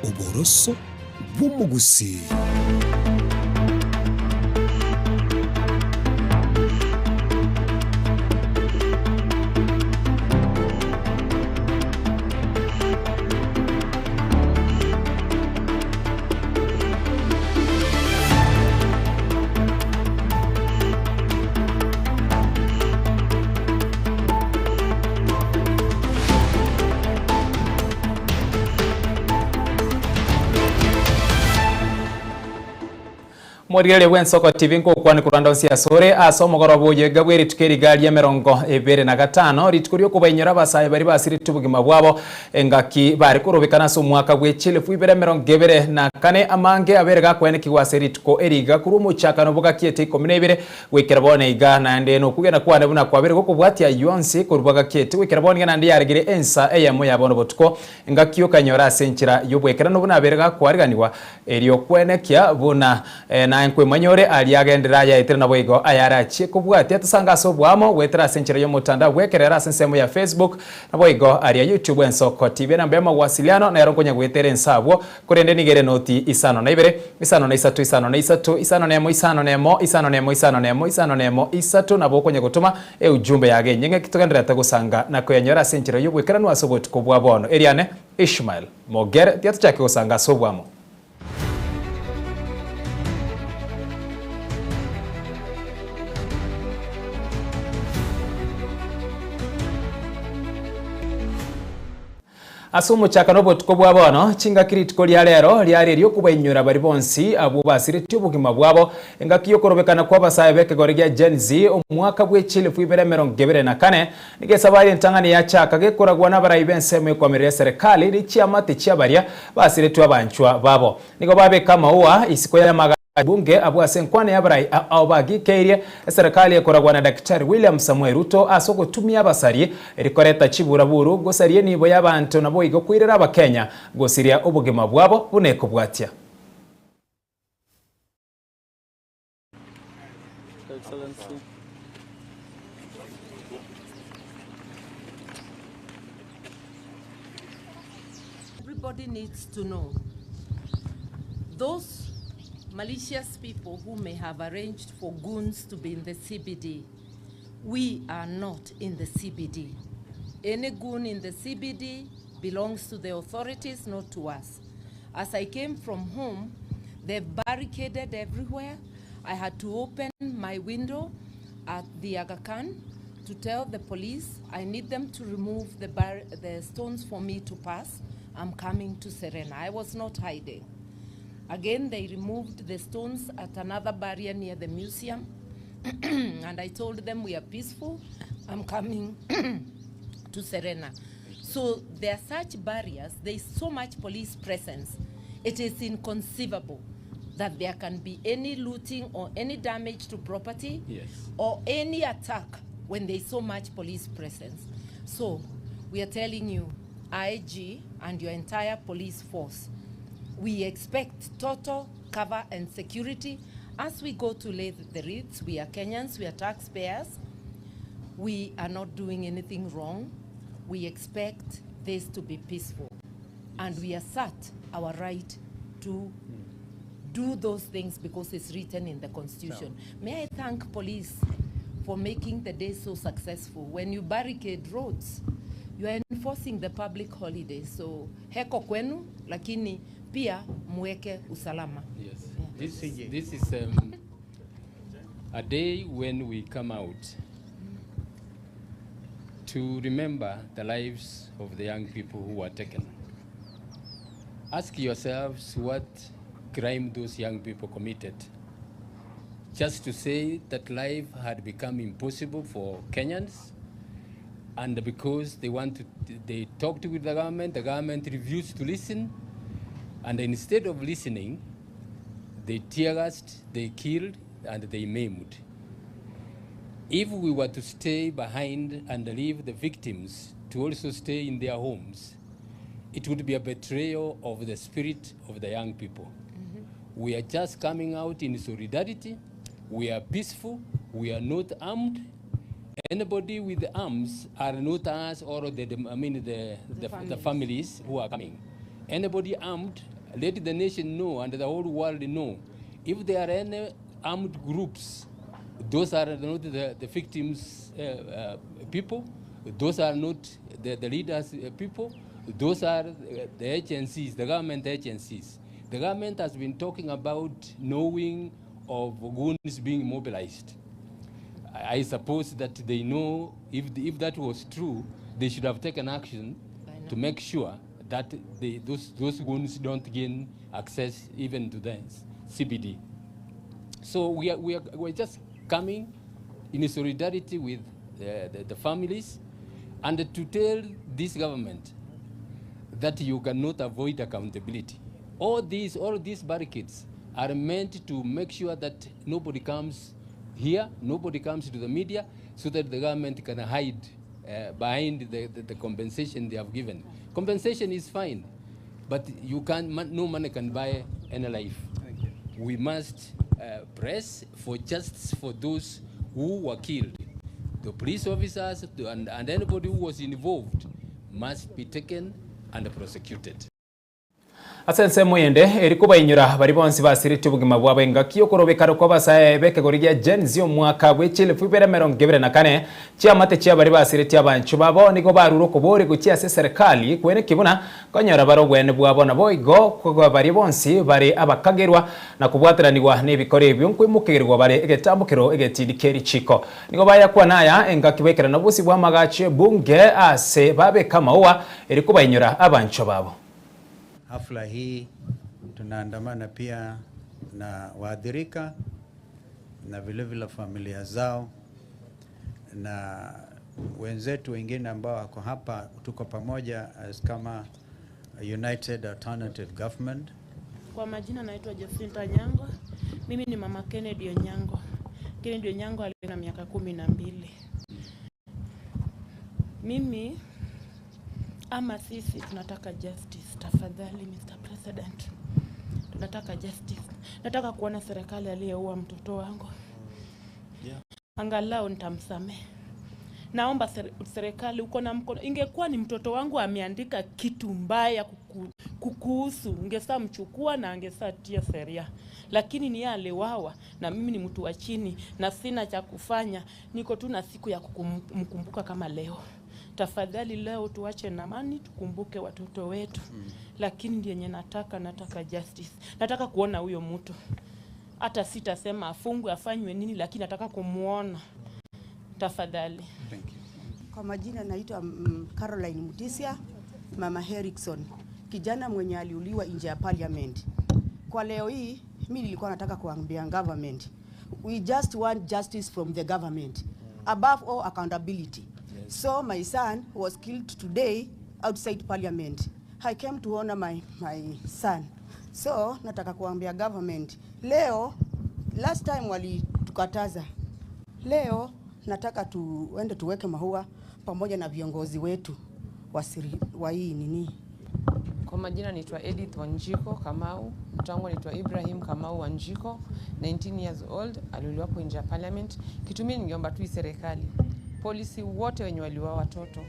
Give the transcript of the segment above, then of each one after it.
Oboroso bw'omogusii. Omorigereria bw'ensoko TV nkokwane korwa ande onsi asore ase omogoroba oyo iga bwe rituko eriga ri'emerongo ebere na gatano, rituko ri'okobainyora abasae baria basiretie obogima bwabo engaki bare korobekana ase omwaka bwe chilifu ibere emerongo ebere na kane. Amange abere gakoenekigwa ase rituko eri iga korwa omochakano bogakiete ikomi na ibere Goikera bono iga, naende nokwegena kwane buna kwabeire gokobwatia ayio onsi korwa gaketi goikera bono iga naende yaregire ensa eyemo ya bono botuko, engaki okanyora ase enchera y'obwekeranu buna abeire gakoariganigwa, erio kwenekia buna naye nkwemanya ore aria agenderere ayaetire naboigo ayarachie kobwatia tosange ase oboamo goetera ase enchera y'omotandao bw'ekerero ase ensemo ya Facebook naboigo aria YouTube Ensoko TV enamba y'amawasiliano nero nkonya goetera ense abwo Korende nigo ere noti isano na ibere, isano na isato, isano na isato, isano nemo, isano nemo, isano nemo, isano nemo, isano nemo, isato, nabo okonya gotoma eujumbe yage enyeng'e ki togendererete gosanga na koyanyora ase enchera y'oboikeranu ase obotuko bwa bono. Eriane Ishmael Mogere, tiga tochake gosanga ase oboamo. Ase omochakano obotuko bwa bono, chingaki rituko ria rero riare eri'okobainyora baria bonsi abwo basiretie obogima bwabo engaki y'okorobekana kw'abasae b'ekegori gia Gen Z omwaka bwe chilifu ibere emerongo ebere na kane. Nigo esabari entang'ani yachaka gekoragwa n'abarai b'ensemo ekoamerera eserekali ne chiamate chia baria basiretwe abanchwa babo. Nigo babeka amaua isiko y'amagati Bunge abwo ase enkwana y'abarai ao bagikeirie eserekari ekoragwa na Daktari William Samoei Ruto ase ogotumia abasari eri koreta chiburaburu, gosaria enibo y'abanto naboigo koirera abakenya gosiria obogima bwabo buna ekobwatia. Everybody needs to know those malicious people who may have arranged for goons to be in the CBD. We are not in the CBD. Any goon in the CBD belongs to the authorities, not to us. As I came from home, they've barricaded everywhere. I had to open my window at the Aga Khan to tell the police I need them to remove the, bar- the stones for me to pass. I'm coming to Serena. I was not hiding. Again, they removed the stones at another barrier near the museum. and I told them we are peaceful. I'm coming to Serena. So there are such barriers, there is so much police presence. It is inconceivable that there can be any looting or any damage to property Yes. or any attack when there is so much police presence. So we are telling you, IG and your entire police force, we expect total cover and security as we go to lay the wreaths. We are Kenyans, we are taxpayers. We are not doing anything wrong. We expect this to be peaceful. And we assert our right to do those things because it's written in the constitution. May I thank police for making the day so successful. When you barricade roads, you are enforcing the public holiday. So heko kwenu, lakini pia muweke usalama. Yes. This, this is um, a day when we come out to remember the lives of the young people who were taken. Ask yourselves what crime those young people committed. Just to say that life had become impossible for Kenyans, and because they want to, they talked with the government, the government refused to listen, and instead of listening, they tear gassed, they killed, and they maimed. If we were to stay behind and leave the victims to also stay in their homes, it would be a betrayal of the spirit of the young people. We are just coming out in solidarity. We are peaceful. We are not armed. Anybody with arms are not us or the, I mean the, the, the, the families who are coming. Anybody armed, let the nation know and the whole world know if there are any armed groups, those are not the, the victims' uh, uh, people, those are not the, the leaders' uh, people, those are the agencies, the government agencies. The government has been talking about knowing of goons being mobilized. I I suppose that they know if, the, if that was true, they should have taken action to make sure that they, those, those goons don't gain access even to the CBD. So we are, we are, we're just coming in solidarity with the, the, the families and to tell this government that you cannot avoid accountability. All these, all these barricades are meant to make sure that nobody comes here, nobody comes to the media, so that the government can hide uh, behind the, the, the compensation they have given. Compensation is fine, but you can, no money can buy any life. We must uh, press for justice for those who were killed. The police officers and, and anybody who was involved must be taken and prosecuted. Ase ensemo yende eri kobainyora bari bonsi basirete obogima bwabo engaki okorobekana kwa abasae b'ekegori gia Gen Z omwaka bwa 2024 chiamate chia bari basirete abanchu babo nigo barure okobori gochia ase serikali kwene kibuna konyora bare obwene bwabo nabo igo kwa bari bonsi bari abakagerwa na kobwateranigwa na ebikoro ebio nkoimokerwa bare egetambokero egetindi kia erichiko nigo bayakwa naya engaki baekerana obosi bwa amagacho ebunge ase babeka amaua eri kobainyora abancho babo. Hafla hii tunaandamana pia na waathirika na vilevile familia zao na wenzetu wengine ambao wako hapa, tuko pamoja as kama United Alternative Government. Kwa majina naitwa Jacinta Nyango. Mimi ni mama Kennedy Onyango. Kennedy Onyango alikuwa na miaka 12. Mimi ama sisi tunataka justice. Tafadhali Mr. President, tunataka justice. Nataka kuona serikali aliyeua mtoto wangu, angalau nitamsamehe. Naomba serikali, uko na mkono. Ingekuwa ni mtoto wangu ameandika kitu mbaya kukuhusu, ungesaa mchukua na angesaa tia sheria, lakini ni yeye aliwawa, na mimi ni mtu wa chini na sina cha kufanya, niko tu na siku ya kumkumbuka kama leo. Tafadhali leo tuache na amani, tukumbuke watoto wetu. Lakini ndiye yenye nataka, nataka justice. Nataka kuona huyo mtu, hata sitasema afungwe afanywe nini, lakini nataka kumuona tafadhali. Thank you. Kwa majina naitwa Caroline Mutisia, Mama Erickson, kijana mwenye aliuliwa nje ya parliament. Kwa leo hii mimi nilikuwa nataka kuambia government, we just want justice from the government. Above all accountability. So my son was killed today outside parliament. I came to honor my, my son. So nataka kuambia government leo, last time walitukataza, leo nataka tuende tuweke maua pamoja na viongozi wetu wa siri, wa hii nini. Kwa majina naitwa Edith Wanjiko Kamau, mtoto wangu anaitwa Ibrahim Kamau Wanjiko, 19 years old, aliuliwa hapo nje ya parliament. Kitu mimi ningeomba tu hii serikali, polisi wote wenye waliua watoto,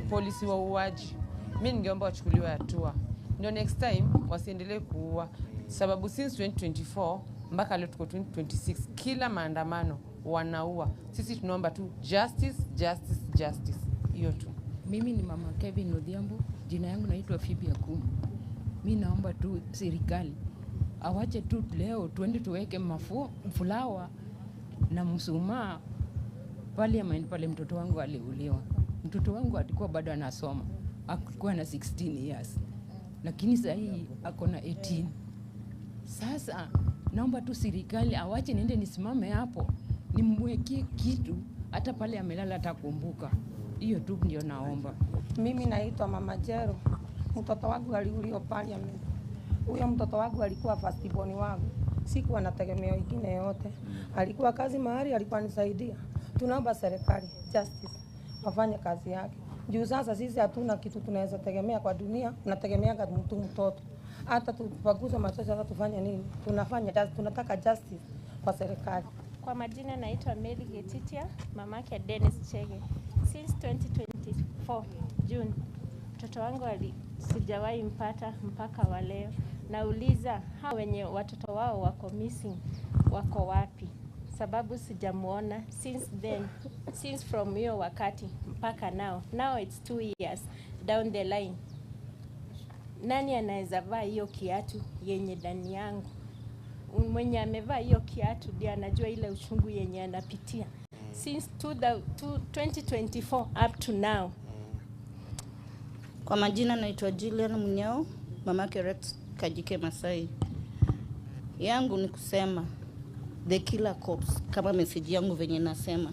polisi wauaji, mimi ningeomba wachukuliwe hatua, ndio next time wasiendelee kuua, sababu since 2024 mpaka leo tuko 2026, kila maandamano wanaua. Sisi tunaomba tu justice, justice, justice, hiyo tu. Mimi ni mama Kevin Odhiambo, jina yangu naitwa Phoebe Akumu. Mi naomba tu serikali awache tu leo tuende tuweke mafu, fulawa na msumaa parliament pale mtoto wangu aliuliwa. Mtoto wangu alikuwa bado anasoma, alikuwa na 16 years, lakini sasa hii ako na 18. Sasa naomba tu serikali awache niende nisimame hapo nimwekee kitu, hata pale amelala atakumbuka. Hiyo tu ndio naomba. Mimi naitwa Mama Jero. Mtoto wangu aliuliwa parliament. Huyo mtoto wangu alikuwa first born wangu, sikuwa na tegemeo ingine yote. Alikuwa kazi mahali, alikuwa nisaidia. Tunaomba serikali justice wafanye kazi yake juu sasa sisi hatuna kitu tunaweza tegemea kwa dunia, tunategemeaga mtu mtoto. Hata tupaguze machozi, sasa tufanye nini? Tunafanya tunataka justice kwa serikali. Kwa majina naitwa Mary Getitia, mamake Dennis Chege. Since 2024 June, mtoto wangu Sijawahi mpata mpaka wa leo. Nauliza hao wenye watoto wao wako missing wako wapi? Sababu sijamuona since then, since from hiyo wakati mpaka now. Now it's 2 years down the line. Nani anaweza vaa hiyo kiatu yenye ndani yangu? Mwenye amevaa hiyo kiatu ndiye anajua ile uchungu yenye anapitia since 2024 up to now. Kwa majina naitwa Julian Munyao, mamake Rex Kajike Masai. Yangu ni kusema the killer cops, kama message yangu venye nasema,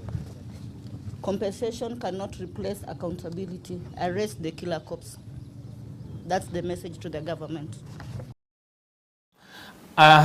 compensation cannot replace accountability. Arrest the killer cops. That's the message to the government.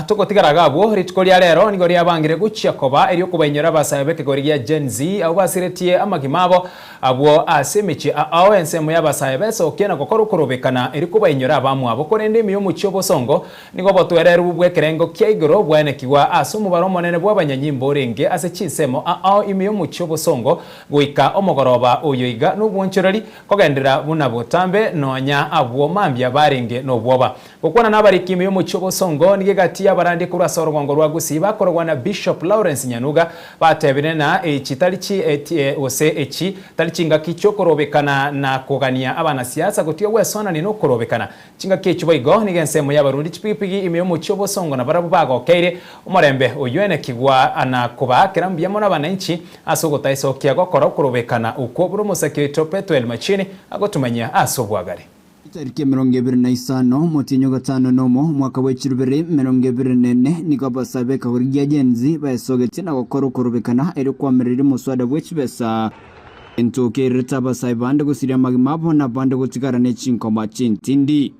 Tugotigaraga abwo rituko ria rero nigo riabangire guchia koba erio okobainyora abasae ba ekegori gia Gen Z abo basiretie amagima abo abwo ase emechie ao ensemo ya abasae besokia na gokora okorobekana eri kobainyora abamwabo korende ime ya omochie obosongo nigo obotwereru bwa ekerengo kia igoro bwaenekigwa ase omobaro omonene bwa abanyanyimbo orenge ase chinsemo ao ime ya omochie obosongo goika omogoroba oyo iga na obwonchoreri kogenderera buna botambe nonya abwo mambia barenge na obwoba. Gokwana na abariki ime ya omochie obosongo nigo egati y'abarandi korwa ase orogongo rwa Gusii bakorogwa na Bishop Lawrence Nyanuga batebire na echi tari chi gose echi tari chingaki chiokorobekana na kogania abanasiasa gotiga gwesonania na okorobekana. Chingaki echio boigo nigo ensemo y'abarundi chipigipigi ime y'omochie obosongo nabarabwo bagokeire omorembe oyio enekigwa na kobaakera mbuya mono abananchi ase ogotaisokia gokora okorobekana okwo buna omosaki oito Pethuel Machini agotumanyia ase obwagare. Chitariki 25, omotienyi o gatano na omo, omwaka bwe chirubere 24, nigo abasae b'ekegori gia Gen Z baesogetie na gokora okorobekana erio koamereria omoswada bwe chibesa. Entuko ererete abasae bande gosiria amagima abo na abande gotigara ne chinkoma chintindi.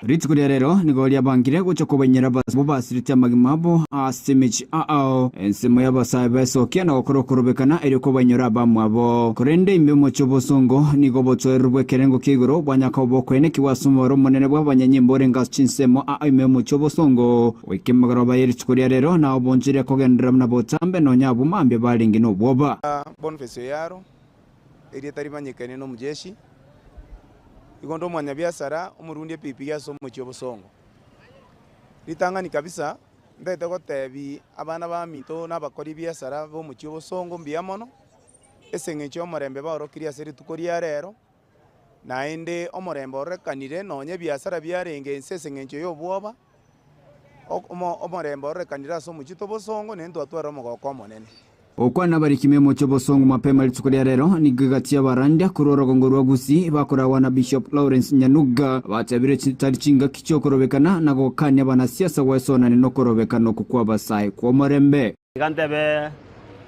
Rituko ria rero nigo riabangire gocha kobainyera abasabo basirete amagima abo ase emechie ao ensemo y'abasae besokia na gokora okorobekana erio kobainyora abamwabo. Korende ime omochie obosongo nigo obotoereru bw'ekerengo kia igoro bwanyaka obokoenekigwa ase omobaro omonene bw'abanyanyimbo orenge ase chinsemo ao ime omochie obosongo goika emegoroba ye rituko ria rero na oboncheria kogenderera buna botambe nonya abwo mambia barenge na obwoba. Boniface Oyaro, erieta rimanyekanie na omojeshi, igo onde omwanyabiasara omorundi epikipiki ase omochie obosongo. Ritang'ani kabisa, ntagete gotebi abana baminto na abakori ebiasara ba omochie obosongo mbuya mono, ase eng'encho ya omorembe baorokirie ase rituko ria rero, naende omorembe ororekanire nonye ebiasara biarenge inse ase eng'encho ya obwoba, omorembe ororekanire ase omochie tobosongo naende twatwara omogoko omonene. Okwana abariki memoche obosongo mapema rituko ria rero nigo egati y'abarandia korwa orogongo rwa Gusii bakoragwa na Bishop Lawrence Nyanuga batebire chitari chingaki chiokorobekana na gokania abanasiasa gwesonania nokorobekana oko kw'abasae kw'omorembe. Iga ntebe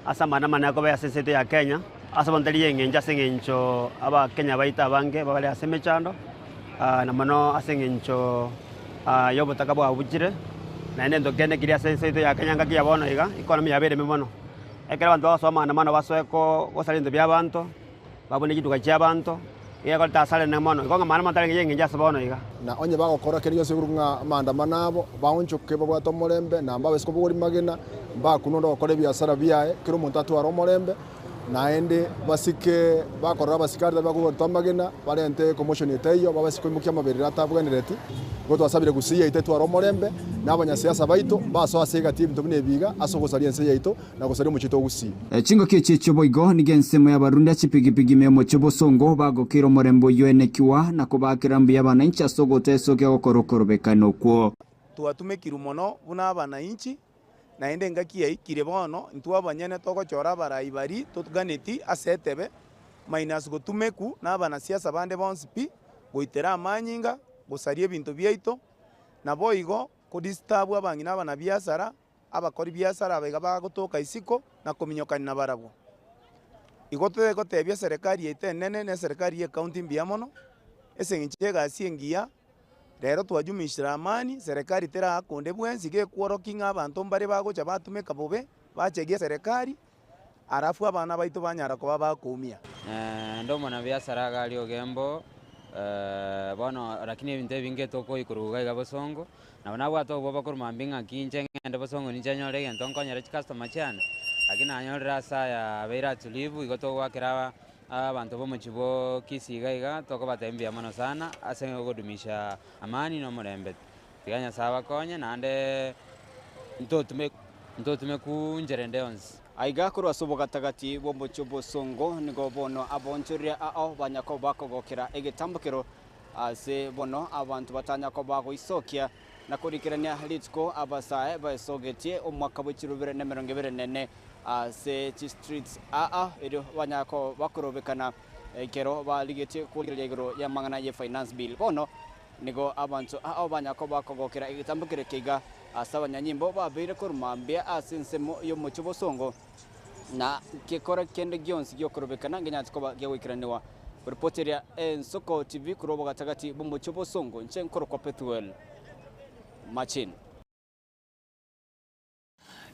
ase amaandamano akoba ase ense yaito ya Kenya, ase bono tari y'eng'encho ase eng'encho Abakenya baito abange bare ase emechando, na mono ase eng'encho y'obotaka bwabuchire, naende egento kende keria ase ense yaito ya Kenya ngaki ya bono iga, economy yabeire embe mono. Ekero abanto bagosoa amaandamano basoe gosaria ebinto bia abanto, babune chiduka chia abanto, iga ekoreta hasara enene mono. Igo ng'a amaandamano tarenge y'eng'encho ase bono iga. Na onye bagokora kende gionsi igoro ng'a amaandamano abo, baonchoke babwate omorembe, na mbabase kobogoria magena, mbakune onde ogokora ebiasara biaye, kera omonto atware omorembe, naende basike bakorora abasikari tari bakobogoria amagena, barente commotion etaiyo, babase koimokia amaberero atabwenereti. Igo twasabire gusii yaito etware omorembe, na abanyasiasa baito mbasoe ase egati y'ebinto buna ebi iga, ase ogosaria ense yaito na gosaria omochie oito o Gusii. Chingaki echi echio boigo nigo ensemo y'abarundi ase chipigipigi ime y'omochie obosongo bagokeire omorembe oyio enekiwa na kobaakera mbuya abananchi ase ogotesokia gokora okorobekana okwo. Twatumekirwe mono buna abanainchi, naende engaki yaikire bono intwe abanyene togochora abarai baria toganeti ase etebe, minus gotumeku na abanasiasa bande bonsi pi, goitera amanyinga, gosaria ebinto biaito, naboigo kodisturb abang'ina abanabiasara, abakori biasara aba iga bagotoka isiko na kominyokania nabarabwo. Igo togotebia eserekari yaito enene na eserekari ye ecounty mbuya mono, ase eng'encho ya egasi engiya, rero twajumishire amani, serikali teraaka onde bwensi, iga ekworokia ng'a abanto mbare bagocha batumeka bobe, bachegia eserekari, alafu abana baito banyara koba bakoumia. Inde omwanabiasara iga aria Ogembo. Bono lakini ebinto ebinge tokoikorwa iga iga bosongo, nabo nabwate obwoba korwa mambia ng'aki inche ng'ende bosongo ninche nyore egento nkonyore chicustomer chiane, lakini nanyorire ase aya abeire atulivu igo togoakera aba abanto ba omochie bwa Kisii iga iga, tokobatebia mbuya mono sana ase ogodumisha amani na omorembe. Tiga Nyasae abakonye naende ntotume ntotumeku nchera ende yonsi. Aiga korwa ase obogatagati bw'omochie obosongo nigo bono aboonchoreria ao banya koba bakogokera egetambokero ase bono abanto batanya koba goisokia na korikerania rituko abasae baesogetie omwaka bwe chirubere na emerongo ebere na ene ase chistreets aa erio banya koba bakorobekana ekero barigetie korigereria igoro y'amang'ana ye finance bill. Bono Nigo abanto ao banya koba kogokera egetambo keria keiga ase abanyanyimbo babeire korwa mambia ase ensemo y'omochie bosongo, na gekora kende gionsi gi'okorobekana ngenyanche koba gegoikeranigwa. Ripoti eria Ensoko TV korwa obogatagati bw'omochie bosongo, inche nkorokwa Pethuel Machin.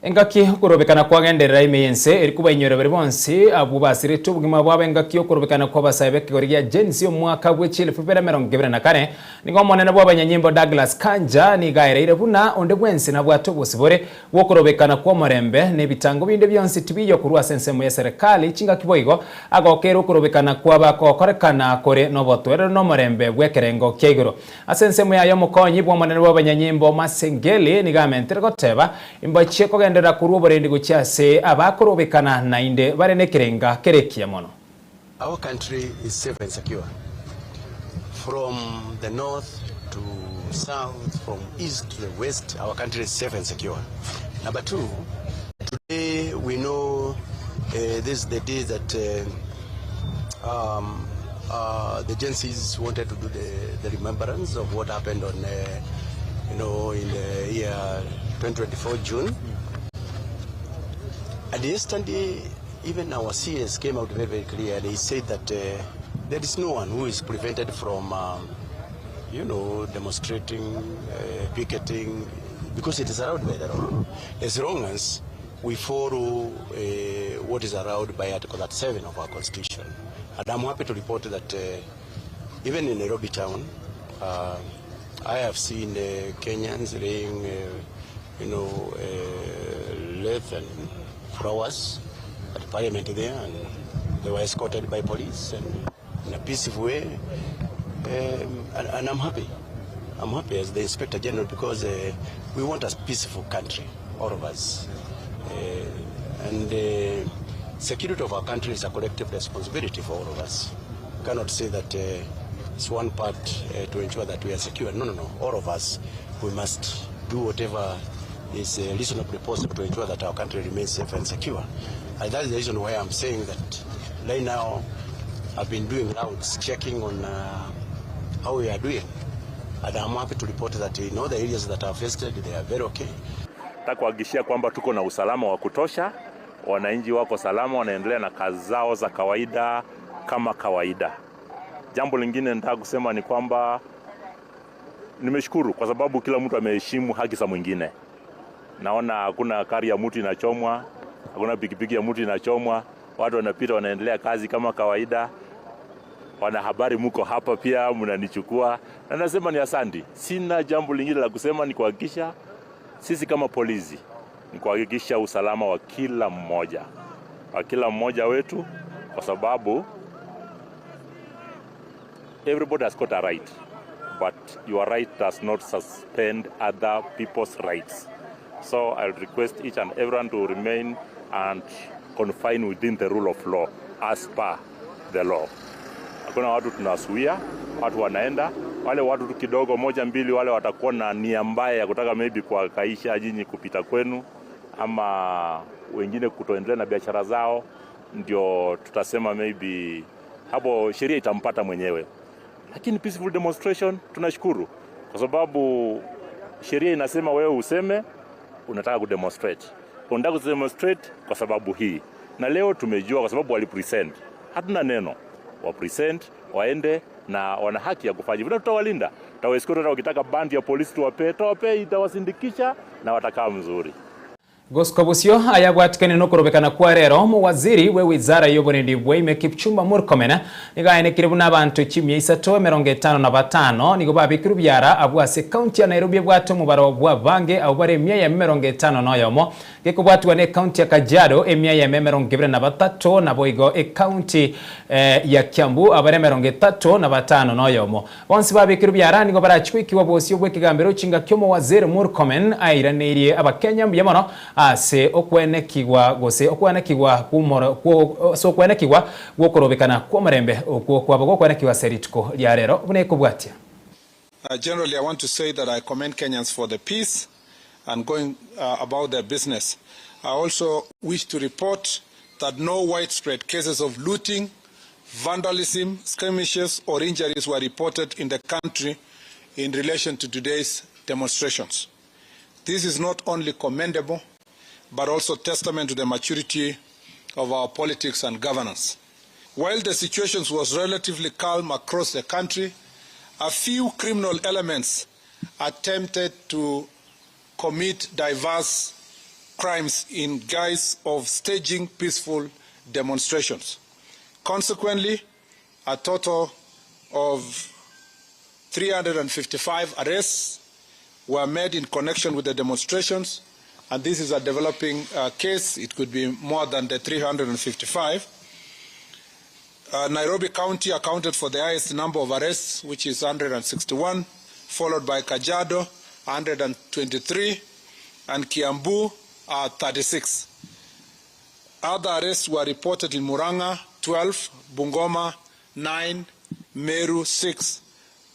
Engaki okorobekana kwagenderera ime y'ense, eri kobainyora baria bonsi abwo basiretie obogima bwabo engaki y'okorobekana kw'abasae b'ekegori gia Gen Z omwaka bwe chielfu ibere emerongo ebere na kane. Nigo omonene bw'abanyanyimbo Douglas Kanja nigo aereire buna onde bwensi nabwate obosibore bw'okorobekana kw'omorembe na ebitango binde bionsi tibiyo korwa ase ensemo y'eserekali chingaki boigo agokeire okorobekana kw'abakokorekana kore nobotoereru na omorembe bw'ekerengo kia igoro. Ase ensemo yaye omokonyi bw'omonene bw'abanyanyimbo Masengeli nigo amentire goteba, Imbachie kogenderera korua oborendi gochia ase abakorobekana naende bare nekerenga kere ekiya mono. Our country is safe and secure from the north to south, from east to the west, our country is safe and secure. Number two, today we know uh, this is the day that uh, um, uh, the Gen Zs wanted to do the, the remembrance of what happened on, uh, you know, in the year 2024 June. And yesterday, even our CS came out very, very clear. They said that uh, there is no one who is prevented from, um, you know, demonstrating, uh, picketing, because it is allowed by the law. As long as we follow uh, what is allowed by Article 37 of our Constitution. And I'm happy to report that uh, even in Nairobi town, uh, I have seen uh, Kenyans laying, uh, you know, uh, wreath and flowers at parliament there, and they were escorted by police and in a peaceful way. Um, and, and I'm happy. I'm happy as the Inspector General because uh, we want a peaceful country, all of us. Uh, and uh, security of our country is a collective responsibility for all of us. We cannot say that uh, it's one part uh, to ensure that we are secure. No, no, no. All of us, we must do whatever is uh, reasonably possible to ensure that our country remains safe and secure. And that's the reason why I'm saying that right now I've been doing rounds, checking on uh, how we are doing. And I'm happy to report that in all the areas that are visited, they are very okay. Nataka kuhakikishia kwamba tuko na usalama wa kutosha, wananchi wako salama, wanaendelea na kazi zao za kawaida kama kawaida. Jambo lingine nataka kusema ni kwamba nimeshukuru kwa sababu kila mtu ameheshimu haki za mwingine. Naona hakuna gari ya mtu inachomwa, hakuna pikipiki ya mtu inachomwa, watu wanapita wanaendelea kazi kama kawaida. Wanahabari mko hapa pia mnanichukua, na nasema ni asanti. Sina jambo lingine la kusema, ni kuhakikisha sisi kama polisi ni kuhakikisha usalama wa kila mmoja wa kila mmoja wetu, kwa sababu everybody has got a right but your right does not suspend other people's rights. So I'll request each and everyone to remain and confine within the rule of law as per the law. Hakuna watu tunazuia, watu wanaenda wale watu tu kidogo moja mbili, wale watakuwa na nia mbaya ya kutaka maybe kuwakaisha nyinyi kupita kwenu ama wengine kutoendelea na biashara zao, ndio tutasema maybe hapo sheria itampata mwenyewe. Lakini peaceful demonstration tunashukuru kwa sababu sheria inasema wewe useme unataka kudemonstrate, unataka kudemonstrate kwa sababu hii, na leo tumejua kwa sababu walipresent, hatuna neno, wa present waende na wana haki ya kufanya hivyo, na tutawalinda, tutawaescort. Hata wakitaka bandi ya polisi tuwapee, tutawapee, itawasindikisha na watakaa mzuri. Gosuka bosio ayabwatikane nokorobekana kwa rero, omowaziri bwe wizara y'oborendi bwaime Kipchumba Murkomen nigo aenekire buna abanto chimia isato 55 nigo babekirwe biara abwo ase ekaunti ya Nairobi ebwate omobaro bw'abange abwo bare emia eyemo 51, gekobwatiwa ne ekaunti ya Kajiado emia eyemo 23 naboigo ekaunti ya Kiambu abare 35. Bonsi babekirwe biara nigo barachie goikigwa bosio bw'ekegambero chingaki omowaziri Murkomen airaneirie abakenya mbuya mono ase okwenekigwa gose okwanekigwa ase okwenekigwa gw'okorobekana kw'omorembe okwo kwaba gokwenekigwa ase rituko ria rero buna ekobwatia. Generally I want to say that I commend Kenyans for the peace and going about their business. I also wish to report that no widespread cases of looting, vandalism, skirmishes or injuries were reported in the country in relation to today's demonstrations. This is not only commendable, but also testament to the maturity of our politics and governance. While the situation was relatively calm across the country, a few criminal elements attempted to commit diverse crimes in guise of staging peaceful demonstrations. Consequently, a total of 355 arrests were made in connection with the demonstrations, and this is a developing uh, case. It could be more than the 355. Uh, Nairobi County accounted for the highest number of arrests, which is 161, followed by Kajiado, 123, and Kiambu, uh, 36. Other arrests were reported in Murang'a, 12, Bungoma, 9, Meru, 6,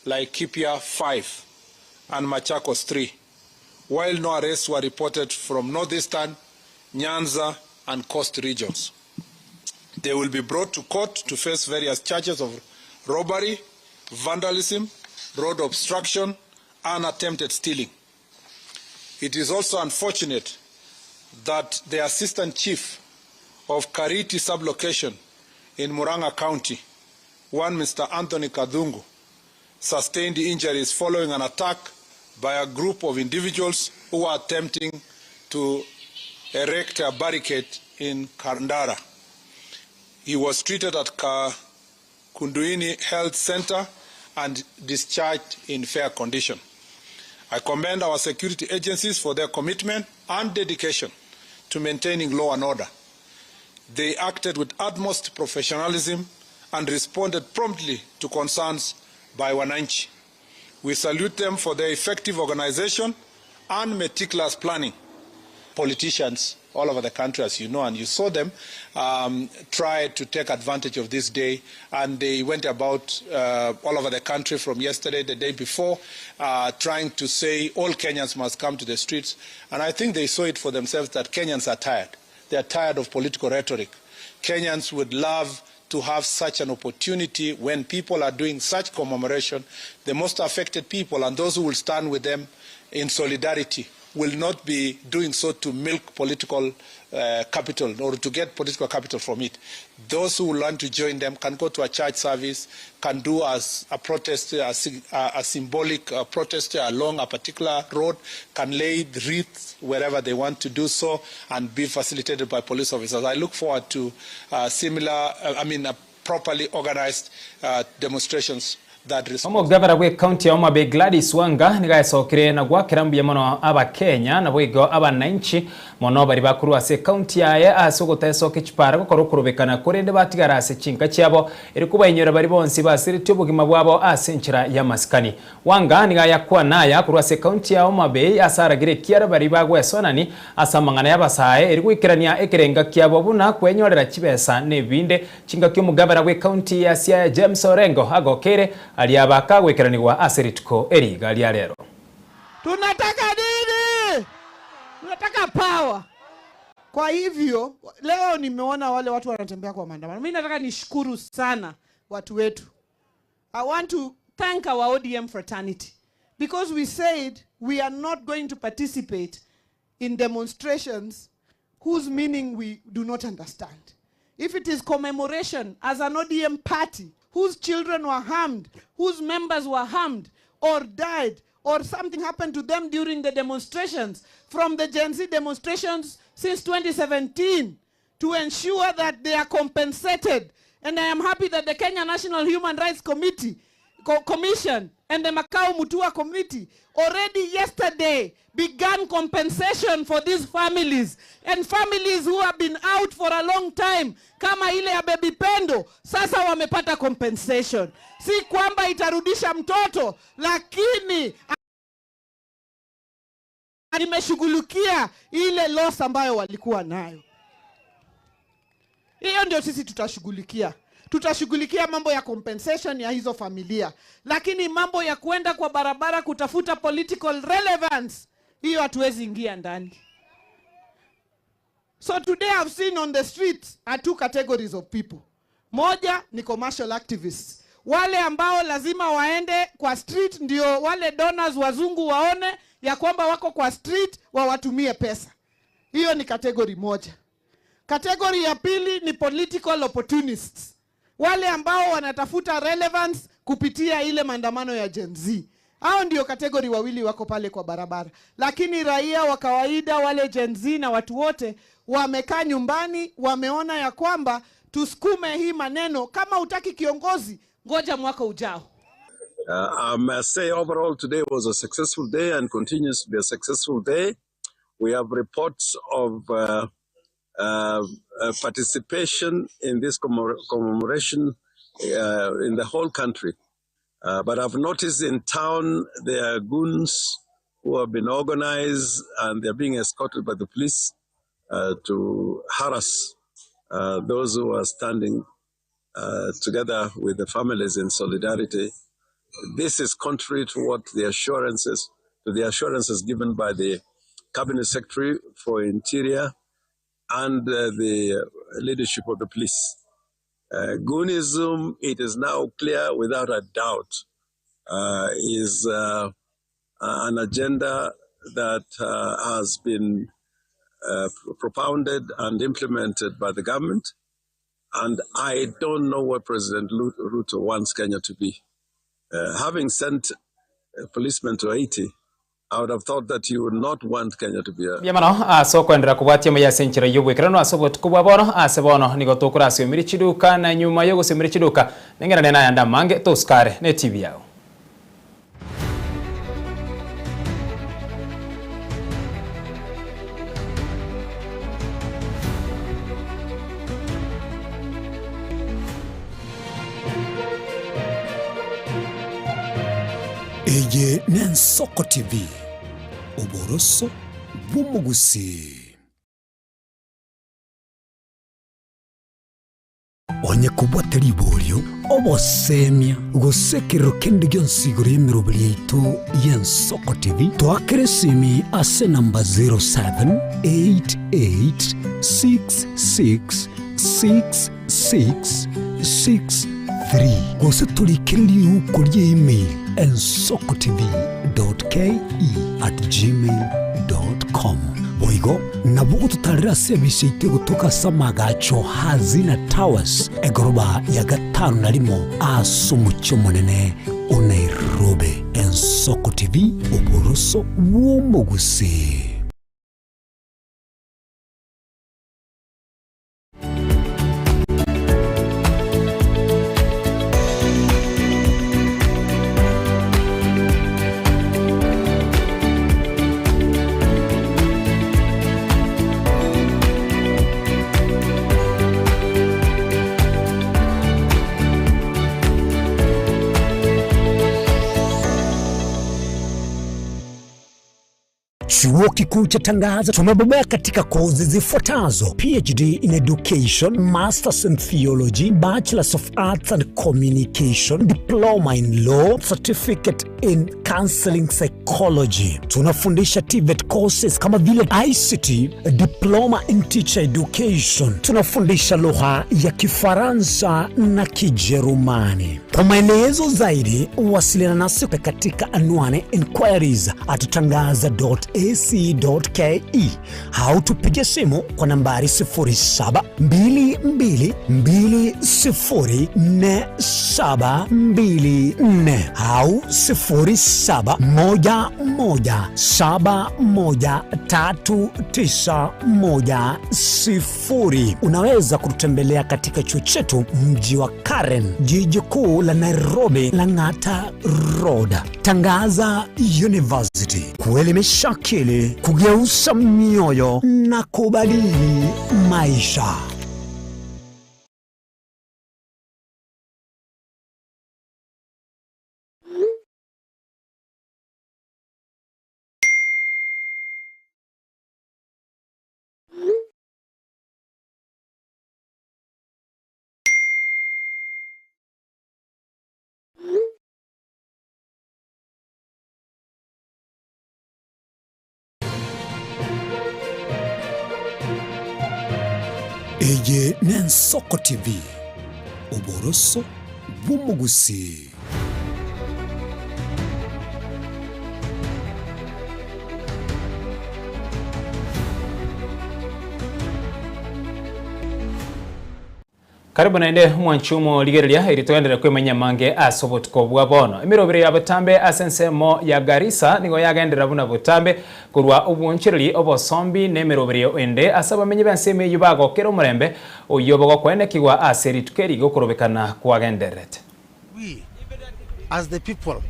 Laikipia, 5, and Machakos, 3, while no arrests were reported from Northeastern, Nyanza, and Coast regions. They will be brought to court to face various charges of robbery, vandalism, road obstruction, and attempted stealing. It is also unfortunate that the assistant chief of Kariti sublocation in Murang'a County, one Mr. Anthony Kadhungu, sustained injuries following an attack by a group of individuals who were attempting to erect a barricade in Kandara. He was treated at Kunduini Health Center and discharged in fair condition. I commend our security agencies for their commitment and dedication to maintaining law and order. They acted with utmost professionalism and responded promptly to concerns by Wananchi. We salute them for their effective organization and meticulous planning. Politicians all over the country, as you know, and you saw them, um, try to take advantage of this day. And they went about uh, all over the country from yesterday, the day before, uh, trying to say all Kenyans must come to the streets. And I think they saw it for themselves that Kenyans are tired. They are tired of political rhetoric. Kenyans would love to have such an opportunity when people are doing such commemoration. The most affected people and those who will stand with them in solidarity will not be doing so to milk political uh, capital or to get political capital from it. Those who want to join them can go to a church service, can do as a protest, a, a symbolic uh, protest along a particular road, can lay wreaths wherever they want to do so and be facilitated by police officers. I look forward to uh, similar, uh, I mean, uh, properly organized uh, demonstrations Omogavana bw'ekaunti ya Homa Bay Gladys Wanga nigo aesokire na goakera mbuya mono Abakenya naboigo abananchi mono baria bakorwa ase ekaunti yaye ase ogotaesoka echipara gokora okorobekana korende batigara ase chinka chiabo erio kobainyora baria bonsi basiretie obogima bwabo ase enchera y'amasikani. Wanga nigo ayakwana aya korwa ase ekaunti ya Homa Bay ase aragire ekiara baria bagwesonani ase amang'ana y'abasae erio goikerania ekerenga kiabo buna kwenyorera chibesa nebinde Chingaki omogabana bw'ecounty ya Siaya James Orengo agokeire aria bakagoikeranigwa ase rituko eri iga ria rero. Tunataka nini? Tunataka power. Kwa hivyo leo nimeona wale watu wanatembea kwa maandamano. Mimi nataka nishukuru sana watu wetu. I want to thank our ODM fraternity because we said we are not going to participate in demonstrations whose meaning we do not understand. If it is commemoration as an ODM party whose children were harmed, whose members were harmed or died or something happened to them during the demonstrations, from the Gen Z demonstrations since 2017, to ensure that they are compensated. And I am happy that the Kenya National Human Rights Committee, Co Commission and the Makau Mutua Committee already yesterday began compensation for these families and families who have been out for a long time kama ile ya Baby Pendo sasa wamepata compensation. Si kwamba itarudisha mtoto, lakini imeshughulikia ile loss ambayo walikuwa nayo. Hiyo ndio sisi tutashughulikia. Tutashughulikia mambo ya compensation ya hizo familia, lakini mambo ya kuenda kwa barabara kutafuta political relevance, hiyo hatuwezi ingia ndani. So today I've seen on the streets are two categories of people. Moja ni commercial activists, wale ambao lazima waende kwa street ndio wale donors wazungu waone ya kwamba wako kwa street wawatumie pesa. Hiyo ni category moja. Category ya pili ni political opportunists, wale ambao wanatafuta relevance kupitia ile maandamano ya Gen Z. Hao ndio category wawili wako pale kwa barabara, lakini raia wa kawaida wale Gen Z na watu wote wamekaa nyumbani, wameona ya kwamba tusukume hii maneno. Kama hutaki kiongozi, ngoja mwaka ujao. I must say overall today was a successful day and continues to be a successful day. We have reports of participation in this commemoration in the whole country. But I've noticed in town there are goons who have been organized and they're being escorted by the police to harass those who are standing together with the families in solidarity. This is contrary to what the assurances, to the assurances given by the Cabinet Secretary for Interior and the leadership of the police. Goonism, it is now clear without a doubt, is an agenda that has been propounded and implemented by the government. And I don't know what President Ruto wants Kenya to be. Having sent policemen to Haiti, I would have thought that you would not want Kenya to be a... Mbuya mono ase okoenderera kobwatia amaya ase enchera y'obwekeranu ase obotuko bwa bono ase bono nigo tokorasiomire chiduka na nyuma y'ogosiomire chiduka neng'erane nayande amange tosukare ne TV yao. Eye n'Ensoko TV, oboroso bw'omogusii. Onye kobwate riborio, obosemia, gose ekerero kende gionsi igoro y'emeroberi yaito y'Ensoko TV, toakere esimi ase enamba 0788666663 gose torikere riuko rie email ensokotv.ke@gmail.com. Boigo nabo ogototarera ase ebisio yaito egotoka ase amagacho Hazina Towers, egoroba ya gatano na rimo ase omochie omonene o Nairobi. Ensoko TV, oboroso bw'omogusii. Chuo Kikuu cha Tangaza tumebobea katika kozi zifuatazo: PhD in Education, Masters in Theology, Bachelors of Arts and Communication, Diploma in Law, Certificate in Counseling Psychology. Tunafundisha TVET courses kama vile ICT, Diploma in Teacher Education. Tunafundisha lugha ya Kifaransa na Kijerumani. Kwa maelezo zaidi wasiliana nasi katika anwani inquiries at tangaza.ac.ke au tupige simu kwa nambari 0728. 22 20 4 7 2 4 au 07 1 1 7 1 3 9 1 0. Unaweza kututembelea katika chuo chetu mji wa Karen, jiji kuu la Nairobi, Lang'ata Road. Tangaza University, kuelimisha akili, kugeuza mioyo na kubadili maisha. Eye n'Ensoko TV, oboroso bw'omogusii. Karibu naende mwanchi omorigereria eri togenderere kwemanyia amange ase obotuko bwa bono. Emerobero ya botambe ase ensemo ya Garissa nigo yagenderera buna botambe korwa obwonchereri, obosombi na emeroberio ende ase abamenyi b'ensemo eyio bagokera omorembe oyio bogokoenekigwa ase rituko eri gokorobekana kwagendererete. We as the people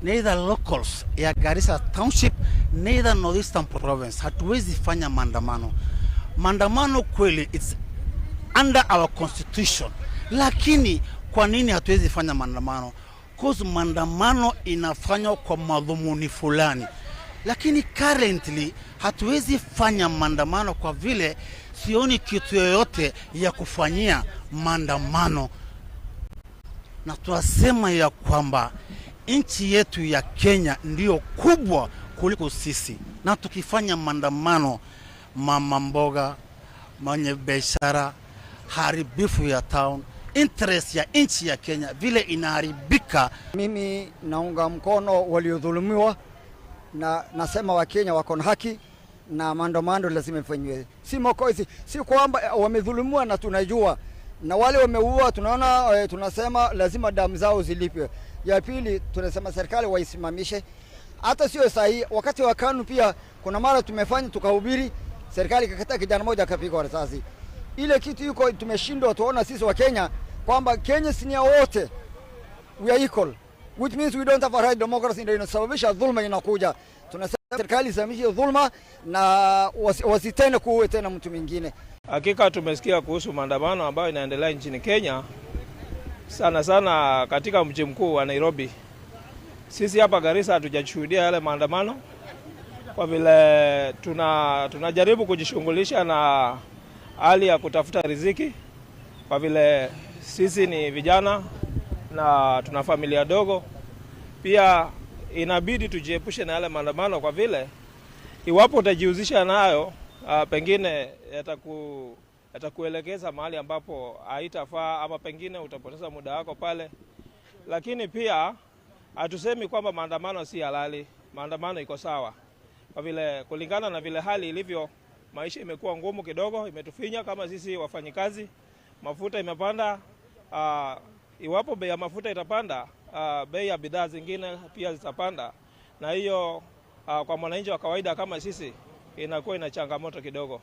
neither locals ya Garissa Township neither Northeastern Province hatuwezi fanya maandamano. Maandamano kweli it's under our constitution, lakini kwa nini hatuwezi fanya maandamano? Cause maandamano inafanywa kwa madhumuni fulani, lakini currently hatuwezi fanya maandamano kwa vile sioni kitu yoyote ya kufanyia maandamano, na tunasema ya kwamba nchi yetu ya Kenya ndiyo kubwa kuliko sisi, na tukifanya maandamano, mama mboga, mwenye biashara, haribifu ya town, interest ya nchi ya Kenya vile inaharibika. Mimi naunga mkono waliodhulumiwa na nasema Wakenya wako na haki na maandamano lazima ifanywe, si makosa, si kwamba wamedhulumiwa na tunajua, na wale wameua tunaona, tunasema lazima damu zao zilipwe. Ya pili tunasema serikali waisimamishe, hata sio sahihi. Wakati wa KANU pia kuna mara tumefanya tukahubiri, serikali ikakataa, kijana mmoja akapigwa risasi. Ile kitu iko tumeshindwa, tuona sisi wa Kenya kwamba Kenya si ni ya wote, we are equal, which means we don't have a right democracy, ndio inasababisha dhulma inakuja. Tunasema serikali isimamishe dhulma na wasitende kuue tena mtu mwingine. Hakika tumesikia kuhusu maandamano ambayo inaendelea nchini Kenya, sana sana katika mji mkuu wa Nairobi. Sisi hapa Garissa hatujashuhudia yale maandamano kwa vile tunajaribu kujishughulisha na hali ya kutafuta riziki, kwa vile sisi ni vijana na tuna familia dogo. Pia inabidi tujiepushe na yale maandamano kwa vile iwapo utajihusisha nayo, pengine yatakuelekeza mahali ambapo haitafaa ama pengine utapoteza muda wako pale. Lakini pia hatusemi kwamba maandamano si halali, maandamano iko sawa. Kwa vile kulingana na vile hali ilivyo, maisha imekuwa ngumu kidogo, imetufinya kama sisi wafanyikazi. Mafuta imepanda, iwapo bei ya mafuta itapanda, bei ya bidhaa zingine pia zitapanda, na hiyo kwa mwananchi wa kawaida kama sisi inakuwa ina changamoto kidogo.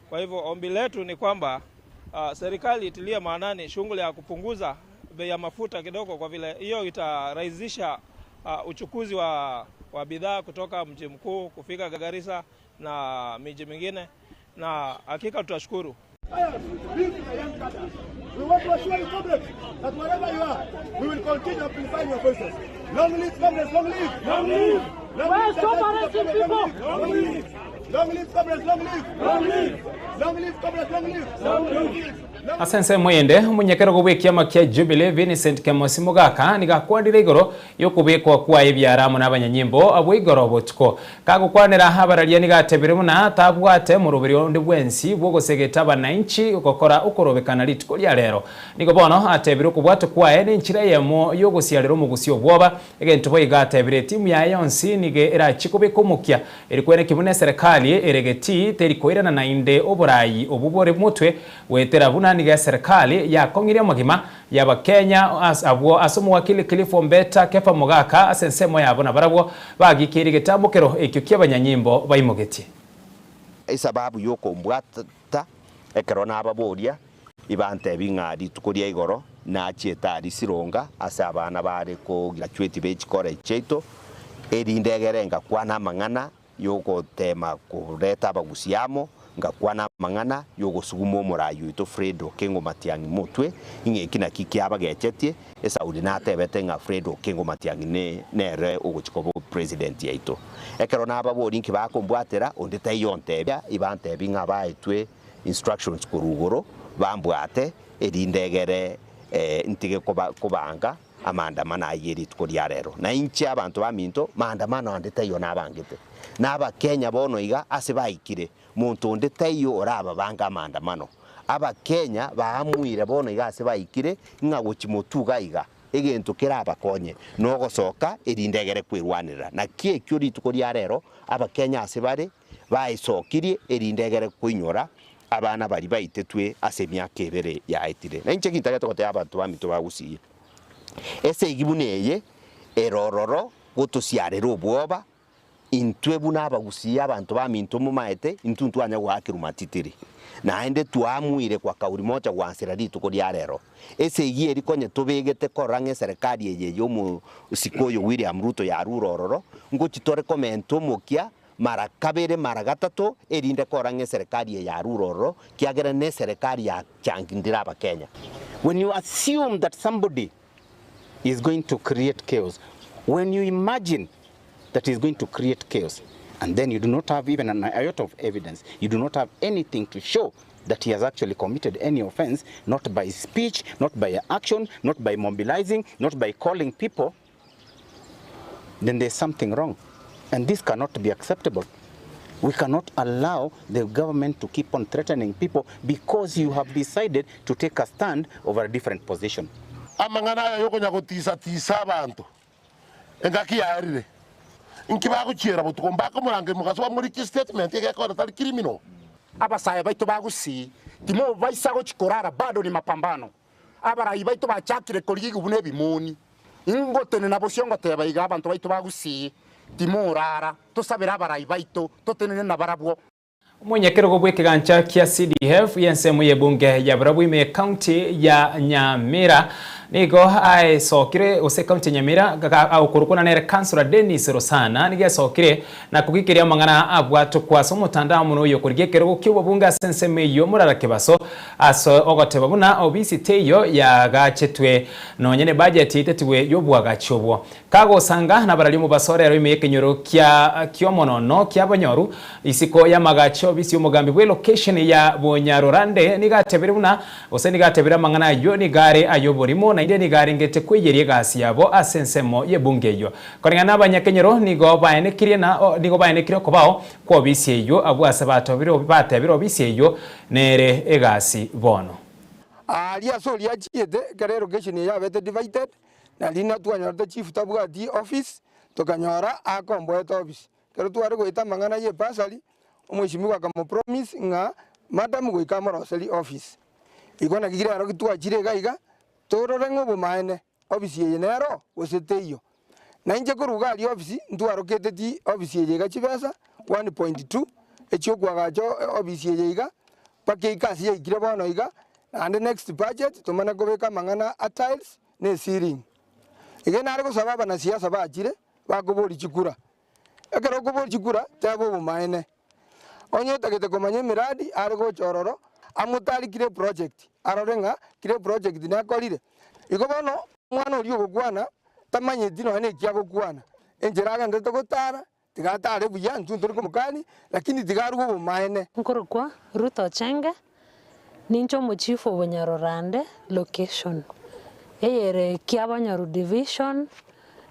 Kwa hivyo ombi letu ni kwamba serikali itilie maanani shughuli ya kupunguza bei ya mafuta kidogo, kwa vile hiyo itarahisisha uchukuzi wa bidhaa kutoka mji mkuu kufika Garissa na miji mingine, na hakika tutashukuru. We want to assure you, comrades, that wherever you are, we will continue amplifying your voices. Long live, comrades, long live! Long live! Long live, Stop arresting people! Long live! Long live, comrades, long live! Long live! Long live, comrades, long live! Long live! Ase ensemo eyende, omonyakerogo bw'ekiama kia Jubilee Vincent Kemosi Mogaka nigo akwanire igoro y'okobekwa kwaye ebiara amo nabanyanyimbo abwo igoro botuko. Kagokwanera abararia nigo atebire buna tabwate omoroberi onde bwensi bw'ogosegeta abanainchi gokora okorobekana rituko ria rero. Nigo bono atebire okobwatwa kwaye nenchera eyemo y'ogosiarera omogusi obwoba, egento boigo atebire etimu yaye yonsi nigo erachie kobeka omokia Eri kweneki buna eserekari ere getii teri koirana naende oboraai obwo bore motwe goetera buna nigo eserekari yakong'irie amagima y'Abakenya abwo ase omowakili Cliff Ombeta Kefa Mogaka ase ensemo yabo nabarabwo bagikeirie egetambokero ekio ki'abanyanyimbo baimogetie. Esababu y'okombwata ekero nababoria, ibantebi ng'a rituko ria igoro nachiete aria Sironga ase abana bare kograduate be chicollege chiaito, erinde egere ngakwana amang'ana y'ogoteema koreta abagusia amo, ngakwana amang'ana y'ogosuguma omoraai oito Fred Okengo Matiang'i motwe, ing'a eki naki kiabagechetie, Esauli natebete ng'a Fred Okengo Matiang'i ne nere ogochia koba president yaito. Ekero nababoria inki bakombwatera, onde taiyo ontebia, ibantebia ng'a baetwe instructions korwa igoro, bambwate, erinde egere ntige kobanga amaandamano ayio rituko ria rero. Na inche abanto baminto, maandamano ande taiyo nabangete. Na Abakenya bono iga ase baikire, monto onde taiyo orababange amaandamano. Abakenya baamuire bono iga ase baikire, ng'a gochia motuga iga, egento kerabakonye nogosoka erinde egere kwerwanerera. Naki ekio rituko ria rero, Abakenya ase bare, baesokirie erinde egere koinyora abana baria baitetwe ase emiaka ebere yaetire. Na inche gintagete gotebia abanto baminto ba Gusii, esegi buna eye ere ororo gotosiarera obwoba, intwe buna abagusii abanto baminto momaete, intwe ntwanya goakerwa matitiri, naende twaamuire kwa kauri mocha gwansera rituko ria rero. Esegi eri konye tobegete korora ng'a eserekari eye y'omosike oyo William Ruto yarure ororo, ngochi tore komenta omokia mara kabere mara gatato, erinde korora ng'a eserekari eye yarure ororo, kiagera neserekari yachangindire Abakenya. When you assume that somebody is going to create chaos, when you imagine that he is going to create chaos, and then you do not have even an iota of evidence, you do not have anything to show that he has actually committed any offense, not by speech, not by action, not by mobilizing, not by calling people, then there's something wrong. And this cannot be acceptable. We cannot allow the government to keep on threatening people because you have decided to take a stand over a different position. Amang'ana aya yokonya gotisa-tisa abanto engaki yaerire, inki bagochiera botuko mbakomorangeria mogaso bamorikie statement egekora tari criminal. Abasae baito ba Gusii timobaisa gochia korara bado ni mapambano. Abarai baito bachakire korigigwa buna ebimoni. Ingotenena bosio ngoteba iga abanto baito ba Gusii timorara, tosabere abarai baito totenene nabarabwo. Omonyakerogo bw'ekegancha kia CDF y'ensemo y'ebunge ya Burabwo ime y'ecounty ya Nyamira nigo aesokire gose ecounty ya Nyamira okorokwa nere Councillor Dennis Rosana nigo esokire na kogikeria amang'ana abwatokwa ase omotandao mono oyo okorigia ekerogo ki'obobunge ase ensemo eyio Morara Kebaso ase ogoteba buna obisi teiyo yagachetwe nonye ne budget eitetigwe y'oboagachi obwo. Kagosanga nabarari omobaso rero ime y'ekenyoro kia ki'omonono kia Bonyoru, isiko y'amagacho obisi y'omogambi bw'elocation ya Bonyarorande nigo atebire buna gose nigo atebire amang'ana ayio nigo are ay'oborimo naende nigo arengete kweiyeria egasi yabo ase ensemo y'ebunge eyio. Koreng'ana nabanyakenyoro nigo baenekirie na nigo baenekirie okobao kw'obisi eyio abwo ase batobire batebire obisi eyio nere egasi bono. Aaria ase oria achiete, ekero elocation eye yabete divided, Na riina twanyorete chief tabwati office, tokanyora akomboete office. Ekero tware goeta amang'ana ye bursary, omweshimiwa akamopromise ng'a madam goika amoroserie office. Igo naki rero twachire iga iga, torore ng'a obomaene office eye nero gose teiyo. Na inche korwa iga aria office, ntwaroketeti office eye iga chibesa 1.2, echiokoagacha office eye iga, mpaka eike ase yaikire bono iga, naende next budget tomane kobeka amang'ana a tiles na eceiling. Iga nare gosaba abanasiasa bachire bakoboria chikura, ekero okoboria chikura teba obomaene, onye otagete komanya emiradi are gocha ororo amotari kira eproject arore ng'a kira eproject nakorire. Igo bono omwana oria ogokwana tamanyeti nonya na eki agokwana, enchera agenderete gotara Tiga atare buya, intwe ntori komokania, lakini tiga arue obomaene. Nkorokwa Ruth Ochenge, Ninche omochifu o Bonyarorande location, eyere Kiabonyoru division,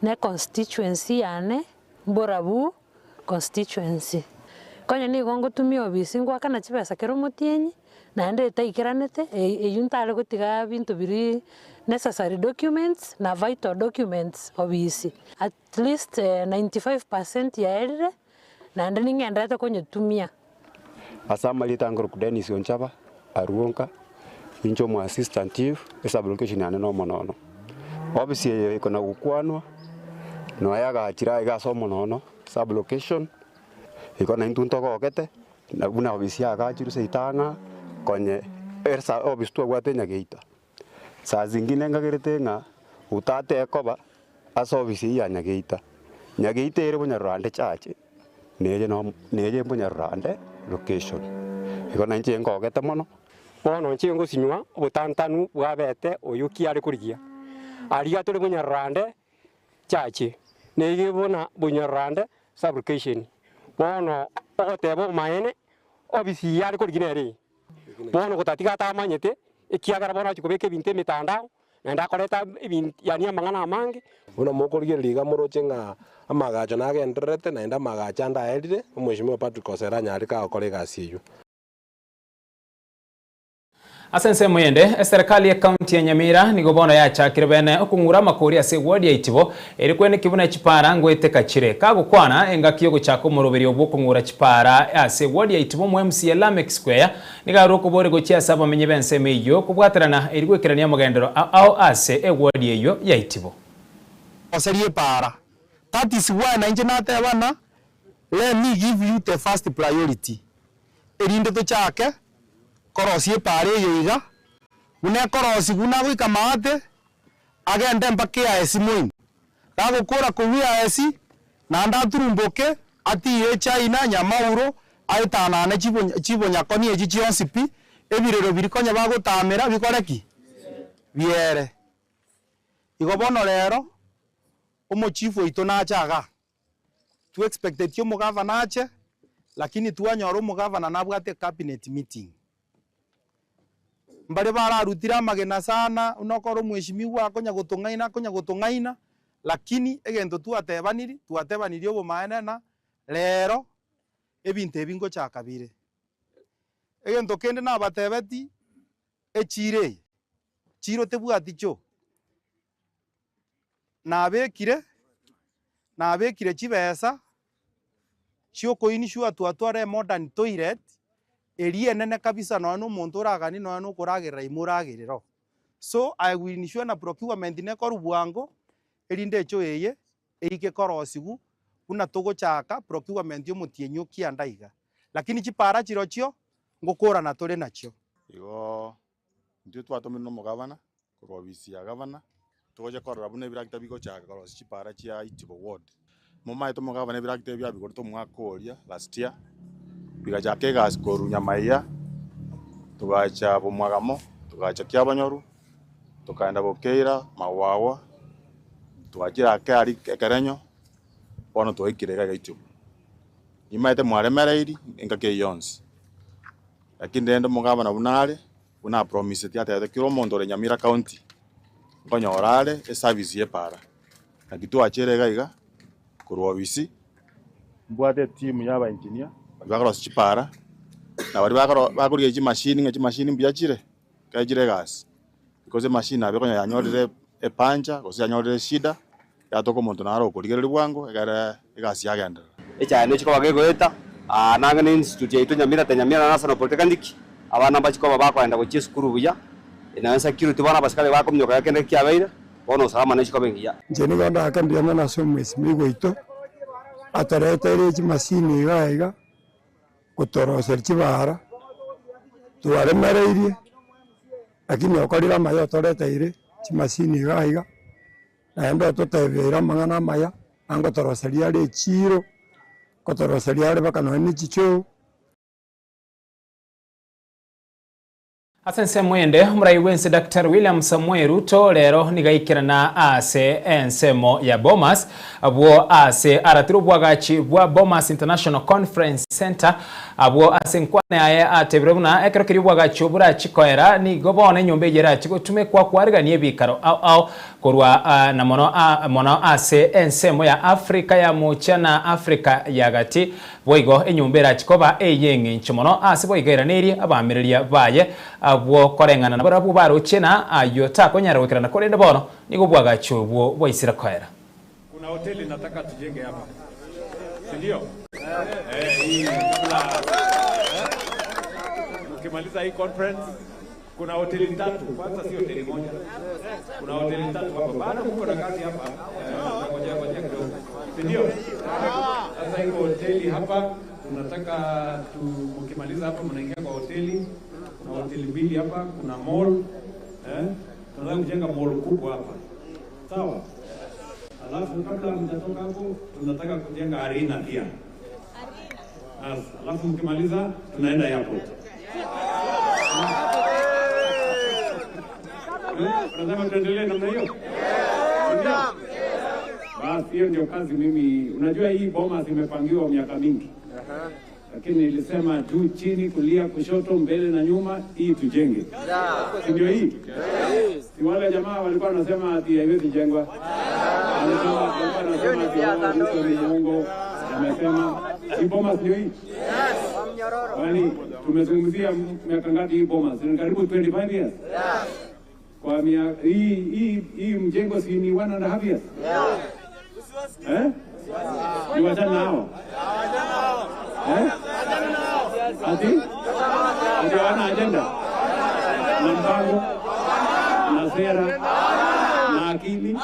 ne constituency yane Mborabu constituency. Konya nigo ngotumia obisi ngoakana chibesa kera omotienyi, naende etaikeranete, eywo ntare gotiga binto biria necessary documents na vital documents obisi. At least 95 percent yaerire, naende ning'enderete konyetumia. Ase amarieta nkorokwa Dennis Onchaba, Aruonka, ninche omo assistant chief, esub-location yane na omonono. Ofisi eye eko na gokwanwa, nonya yagachire aiga ase omonono, sub-location, igo naintwe ntogogete, na buna ofisi yagachirwe seito ang'a, konye esa ofisi twabwate Nyageita. Saa zingine ngagerete ng'a otate ekoba ase ofisi eyio ya Nyageita. Nyageita ere Bonyarurande church, neye no neye Bonyarurande location. Igo nainche ngogete mono. Bono inche ngosinywa obotantanu bwabete oyo ki are korigia. Aria tore Bonyarurande church, neye buna Bonyarurande sub-location. Bono ogoteba obomaene, ofisi eyio are korigia nere eye. Bono gotatiga atamanyete, ekiagera bono achia kobeka ebinto emetandao, naende akoreta ebinto yaani amang'ana amange. Buna mokorigereria iga moroche ng'a amaagacho nagendererete, naende amaagacho ande aerire, Omweshimiwa Patrick Osere anyare kagokora egasi eyio. Ase ensemo eyende, eserekari y'ecounty ya Nyamira nigo bono yachakire bene okong'ura amakori ase eward ya Itibo eri kweneki buna chipara ngoeteka chire. Kagokwana engaki y'ogochaka omoroberio bw'okong'ura chipara ase eward ya Itibo omo MCA Lameck Square nigo arwe okobori gochia ase abamenyi b'ensemo eyio kobwaterana eri goikerania amagenderero ao ase eward eyio ya Itibo. Roseria epaara. That is why nainche natebana, let me give you the first priority, erinde tochake korosia epaara eye iga, buna ekorosigwa nagoika maate, agende mpaka eaesi moino. Gagokora korwa eaesi, naende aturumboke, atiire echaina, nyamauro, aetanane chibonyakoni echi chionsi pi, ebirero biria konya bagotamera bikore ki? Biere. Igo bono rero, omochifu oito nache igaa, Twexpectetie omogavana ache, lakini twanyora omogavana nabwate ecabinet meeting. Mbare bararutire amagena sana, buna okore omweshimiwa akonya gotong'aina akonya gotong'aina, lakini egento twatebaniri, twatebanirie obomaene na rero ebinto ebi ngochaka bire. Egento kende nabatebeti, echiro eye, chiro tebwati choo. Nabekire, nabekire chibesa chiokoinsure twatware emodern toilet, eria enene kabisa nonya na omonto oraganie nonya na okoragerera ime oragerere oo. So, I will ensure na procurement nekorwa bwango, erinde echoo eye eike korosiwu buna togochaka procurement omotienyi o kianda iga. Lakini chipara chirochio, ngokorana tore nachio. Igo Intwe twatomirwe nomogavana korwa ofisi ya gavana, togocha korora buna ebirakita bigochaka korosia chipara chia Itibo ward. Momaete omogavana ebirakita ebi biabigorete omwaka oria last year, bigachaka egasi korwa Nyamaiya, togacha Bomwagamo, togacha Kiabonyoru, tokaenda Bokeira, Magwagwa, twachire ake aria Ekerenyo, bono twaikire iga iga Itibo. Nimaete mwaremereiri engaki eyio yonsi. Lakini rende omogabana buna are, buna apromiseti atebete kera omonto ore Nyamira County nkonyora are eservice y'epaara. Naki twachire iga iga korwa ofisi, mbwate etimu ya abaengineer baria bakorosia chipaara, na baria bakoro bakorigia chimashini ng'a chimashini mbuya chire, ekero chire egasi. Because emashini nabo ekonyora yanyorire epancha gose yanyorire eshida, yatoka omonto naro okorigereria bwango ekere egasi yagenderera. Echae nechi koba gegoeta, aa nang'e ne institute yaito Nyamira te Nyamira National Polytechnic, abana mbachi koba bakoenda gochia esukuru buya, naende security bono abasikari bakominyoka iga kende kiabeire, bono usalama nechi koba engiya. Inche nigo ndake mbuya mono ase omwesimigwa oito, atoreteire chimasini iga iga, gotoroseria chibara, twaremereirie, lakini okorire amaya otoreteire chimasini iga iga. Naende ototebeire amang'ana amaya, na ngotoroseria are echiiro, ngotoroseria are mpaka nonya ne chichoo. Ase ensemo ende, omorai bw'ense Daktari William Samoei Ruto rero nigo aikerana ase ensemo ya Bomas, abwo ase aratire obwagachi bwa Bomas International Conference Centre. Abwo ase enkwana yaye atebire buna ekero keria obwagachi borachie koera, nigo bono enyomba eyio erachie gotumekwa kwarigania ebikaro ao ao korwa na mono mono ase ensemo ya Afrika ya Mocha na Afrika ya Gati. Boigo enyomba erachie koba ey'eng'encho mono ase boigo eranerie abaamereria baye abwo koreng'ana nabarabwo barochie na ayio takonyara goikerana korende bono nigo obwagachi obwo bwaisire koera. Kuna hoteli nataka tujenge hapa, si ndio? Eh, hii kabla mkimaliza hii conference, kuna hoteli tatu kwanza, si hoteli moja, kuna hoteli tatu hapa. Bado mko na kazi hapa, eh, ngoja ngoja kidogo, si ndio? Sasa iko hoteli hapa, tunataka tu, mkimaliza hapa mnaingia kwa hoteli. Kuna hoteli mbili hapa, kuna mall eh, tunataka kujenga mall kubwa hapa, sawa? Alafu kabla mjatoka hapo, tunataka kujenga arena pia. As, alafu mkimaliza tunaenda airport. Eh, Unasema tuendelee namna hiyo? Ndio. Basi hiyo ndio kazi mimi. Unajua hii boma zimepangiwa miaka mingi, lakini nilisema juu chini, kulia kushoto, mbele na nyuma, hii tujenge, si ndio? Hii si wale jamaa walikuwa wanasema ati haiwezi jengwa, Walisema- walikuwa wanasema ati oh, Ruto ni muongo. Amesema hii boma ndio hii. Kwani tumezungumzia miaka ngapi hii boma? Si karibu 25 years. Kwa mia, hii hii hii mjengo si ni one and a half years? Eh? Ni wachana nao. Eh? Ati? Ati hawana agenda na mpango na sera na akili.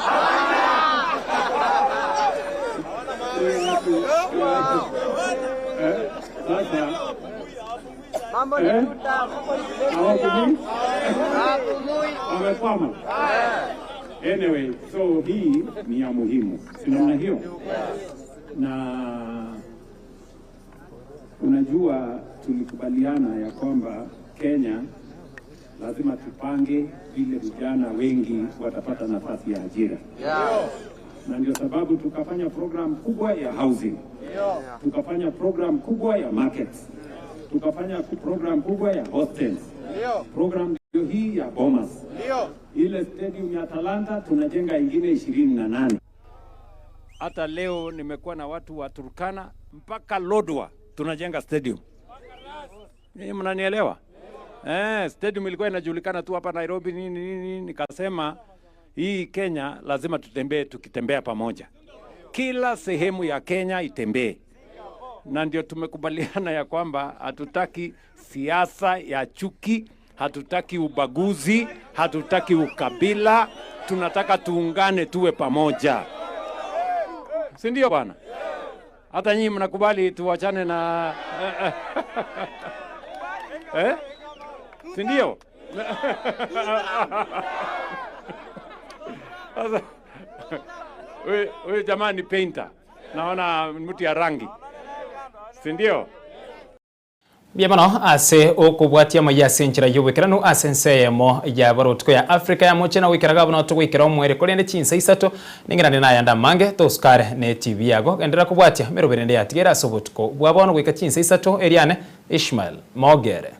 Eh? Sasa Mambo Eh? ni tuta, hawapumui, hawapumui. wamekwama. Anyway, so hii ni ya muhimu, si namna hiyo? Na unajua tulikubaliana ya kwamba Kenya lazima tupange vile vijana wengi watapata nafasi ya ajira, na ndio sababu tukafanya program kubwa ya housing, tukafanya program kubwa ya markets, tukafanya program kubwa ya hostels, program ndio hii ya Bomas ile stadium ya Talanta tunajenga ingine 28. Hata leo nimekuwa na watu wa Turkana mpaka Lodwa tunajenga stadium. Ninyi mnanielewa? Eh, stadium ilikuwa inajulikana tu hapa Nairobi nini nini, nini. Nikasema hii Kenya lazima tutembee, tukitembea pamoja, kila sehemu ya Kenya itembee, na ndio tumekubaliana ya kwamba hatutaki siasa ya chuki, hatutaki ubaguzi, hatutaki ukabila, tunataka tuungane, tuwe pamoja, si ndio bwana? Hata nyinyi mnakubali tuwachane na eh? si ndio? Sasa huyu huyu jamaa ni painter, naona mtu ya rangi, si ndio? Mbuya mono ase okobwatia amaiyo ase enchera y'oboikeranu ase ense eyemo ya barotuko ya Africa ya moche na goikera gabuna togoikera omoerio korende chinsa isato ning'erane nayande amange tosukare ne TV yago genderera kobwatia meroberi ende yatigaire ase obotuko bwa bono goika chinsa isato eriane Ishmael Mogere.